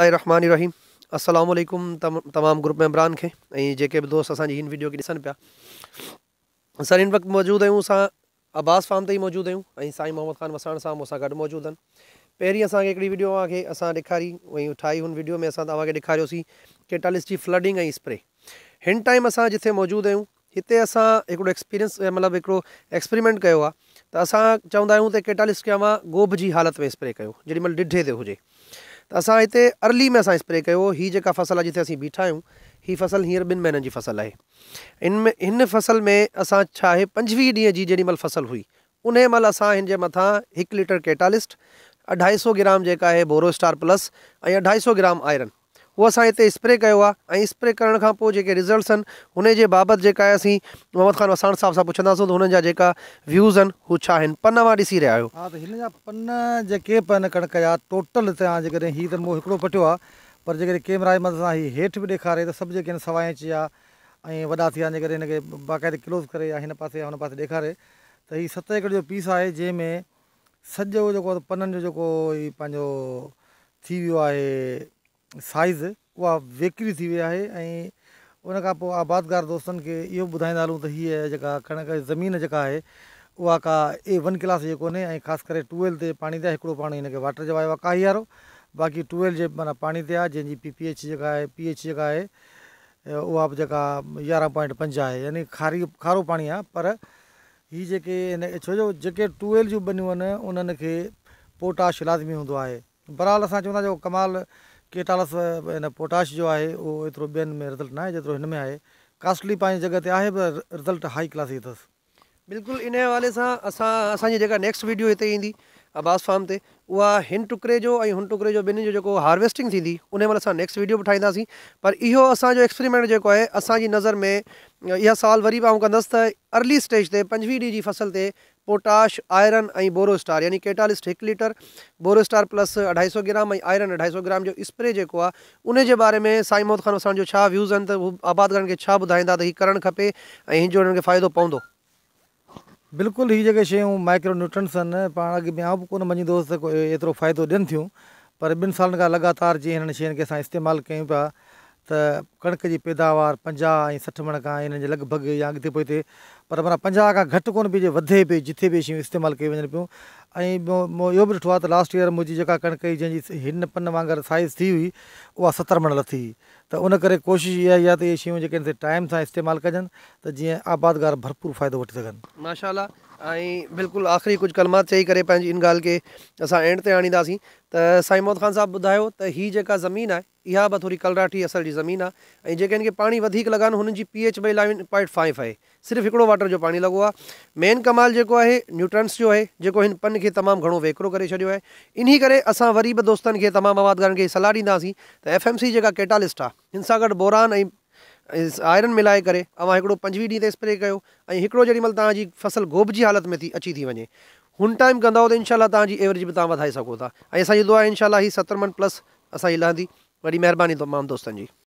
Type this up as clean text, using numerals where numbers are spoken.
الرحمٰن الرحيم السلام عليڪم تمام گروپ ميمبران کي ۽ جيڪي به دوست اسان جي هن وڊيو کي ڏسن پيا. سر هن وقت موجود آهيون اسان عباس فارم تي ئي موجود آهيون ۽ سائين محمد خان وساڻ صاحب مون سان گڏ موجود آهن. پهرين اسان کي هڪڙي وڊيو اوهان کي اسان ڏيکاري ۽ ٺاهي هن وڊيو ۾ اسان توهان کي ڏيکاريوسين ڪيٽالسٽ جي فلڊنگ ۽ اسپري. هن ٽائيم اسان جٿي موجود آهيون هتي اسان هڪڙو ايڪسپيرينس مطلب هڪڙو ايڪسپريمينٽ ڪيو آهي ته اسان چوندا آهيون ته ڪيٽالسٽ کي اوهان گوڀ جي حالت ۾ اسپري ڪيو جيڏي مهل ڊڍي تي هجي ته اسان هتي ارلي ۾ اسان اسپري ڪيو هي جيڪا فصل آهي جتي اسين بيٺا آهيون هي فصل هينئر ٻن مهينن جي فصل آهي ان ۾ هن فصل ۾ اسان ڇا آهي 25 ڏينهن جي جيڏي مهل فصل هئي انهي مهل اسان هن جي مٿان هڪ ليٽر ڪيٽالسٽ اڍائي سو گرام جيڪا آهي بورو اسٽار پلس ۽ اڍائي سو گرام آئرن اهو اسان هتي اسپري ڪيو آهي ۽ اسپري ڪرڻ کان پوء جيڪي رزلٽس آهن انهي جي بابت جيڪا آهي اسين محمد خان وساڻ صاحب سان پڇنداسون ته هنن جا جيڪا ويوز آهن هو ڇا آهن پن اوهان ڏسي رهيا آهيو. ها ته هن جا پن جيڪي به آهن ڪڻڪ جا ٽوٽل هتان جيڪڏهن هي ته مون هڪڙو پٽيو آهي پر جيڪڏهن ڪيمرا جي مدد سان هي هيٺ به ڏيکاري ته سڀ جيڪي آهن سوا انچ جا ۽ وڏا ٿي ويا آهن جيڪڏهن هن کي باقاعدي ڪلوز ڪري يا هن پاسي يا هن پاسي ڏيکاري ته هي ست ايڪڙ جو پيس آهي جنهن ۾ سڄو جيڪو پنن جو جيڪو هي پنهنجو ٿي ويو آهي سائيز اها ويڪري ٿي وئي آهي ۽ ان کان پوء آبادگار دوستن کي اهو به ٻڌائيندا هلون ته هيء جيڪا ڪڻڪ زمين جيڪا آهي اها ڪا اي ون ڪلاس جي ڪونهي ۽ خاص ڪري ٽو ويل تي پاڻي تي آهي هڪڙو پاڻي هن کي واٽر جو آيو آهي ڪاهي وارو باقي ٽو ويل جي معنيٰ پاڻي تي آهي جنهن جي پي پي ايڇ جيڪا آهي پي ايڇ جيڪا آهي اها به جيڪا 11.5 آهي يعني کاري کارو پاڻي آهي پر هي جيڪي هن ڇو جو جيڪي ٽو ويل جون ٻنيون آهن انهن کي پوٽاش لازمي هوندو آهي. بهرحال اسان چون ٿا جو ڪمال ڪيٽالس هن پوٽاش جو آهي اهو ايترو ٻين ۾ رزلٽ ناهي جيترو هن ۾ آهي. ڪاسٽلي پنهنجي جڳهه تي آهي پر رزلٽ هائي ڪلاس جي اٿس. بلڪل انهي حوالي سان اسان اسان جي جيڪا نيڪسٽ ويڊيو هتي ايندي عباس فارم تي اها هن ٽڪري جو ۽ هن ٽڪري جو ٻنهي جو جيڪو هارويسٽنگ ٿيندي انهي مهل اسان نيڪسٽ ويڊيو به ٺاهينداسين پر اهو اسان جو ايڪسپريمينٽ جيڪو آهي اسان جي نظر ۾ اها سوال وري به آئون ڪندس ته ارلي اسٽيج تي 25 ڏينهن جي فصل تي پوٽاش، آئرن ۽ بورو اسٽار يعني ڪيٽالسٽ هڪ ليٽر، بورو اسٽار پلس اڍائي سئو گرام ۽ آئرن اڍائي سئو گرام جو اسپري جيڪو آهي انهي جي باري ۾ سائين محمد خان وساڻ جو ڇا ويوز آهن ته هو آبادگارن کي ڇا ٻڌائيندا ته هي ڪرڻ کپي ۽ هن جو انهن کي فائدو پوندو. بلڪل هي جيڪي شيون مائڪرو نيوٽرنس آهن پاڻ اڳ ۾ آئون به ڪونه مڃيندو هوس ته ڪو ايترو فائدو ڏين ٿيون پر ٻن سالن کان لڳاتار جيئن هنن شين کي اسان استعمال ڪيون پيا ته ڪڻڪ جي پيداوار 50 ۽ 60 مڻ کان انهن جي لڳ ڀڳ يا اڳتي پوئتي پر معنيٰ 50 کان گهٽ ڪونه پئي جي وڌي پئي جٿي به اهي شيون استعمال ڪيون وڃن پيون ۽ مون اهو به ڏٺو آهي ته لاسٽ ايئر منهنجي جيڪا ڪڻڪ هئي جنهن جي هن پن وانگر سائيز ٿي هئي اها 70 مڻ لٿي هئي ته ان ڪري ڪوشش اها ئي آهي ته اهي شيون جيڪي آهن سي ٽائيم سان استعمال ڪجن ته جيئن آبادگار ڀرپور فائدو وٺي سگهن. ماشاء الله ۽ بلڪل آخري ڪجهه ڪلمات چئي ڪري پنهنجي ان ڳالهه کي اسان اينڊ تي آڻينداسين ته سائين محمد خان صاحب ٻڌايو ته هي جيڪا زمين آهي اها به ٿوري ڪلراٺي اصل جي زمين آ ۽ جيڪي هن کي پاڻي وڌيڪ لڳا آهن هنن جي پي ايڇ به اليون پوائنٽ فائيو آهي صرف هڪڙو واٽر جو پاڻي لڳو آ مين ڪمال جيڪو آهي نيوٽرنس جو آهي جيڪو هن پن کي تمام گهڻو ويڪرو ڪري ڇڏيو آهي انهي ڪري اسان وري به دوستن کي تمام آبادگارن کي صلاح ڏينداسين ته ايف ايم سي جيڪا ڪيٽالسٽ آ هن سان گڏ بوران ۽ آئرن ملائي ڪري اوهان هڪڙو 25 ڏينهن تي اسپري ڪيو ۽ هڪڙو جيڏي مهل توهان جي فصل گوب جي حالت ۾ ٿي اچي ٿي وڃي هن ٽائيم ڪندؤ ته انشاء الله توهان جي ايوريج به توهان وڌائي سگهو ٿا ۽ اسان جي دعا آهي انشاء الله هي 70 من پلس اسان جي لهندي. وڏي مهرباني تمام دوستن جي.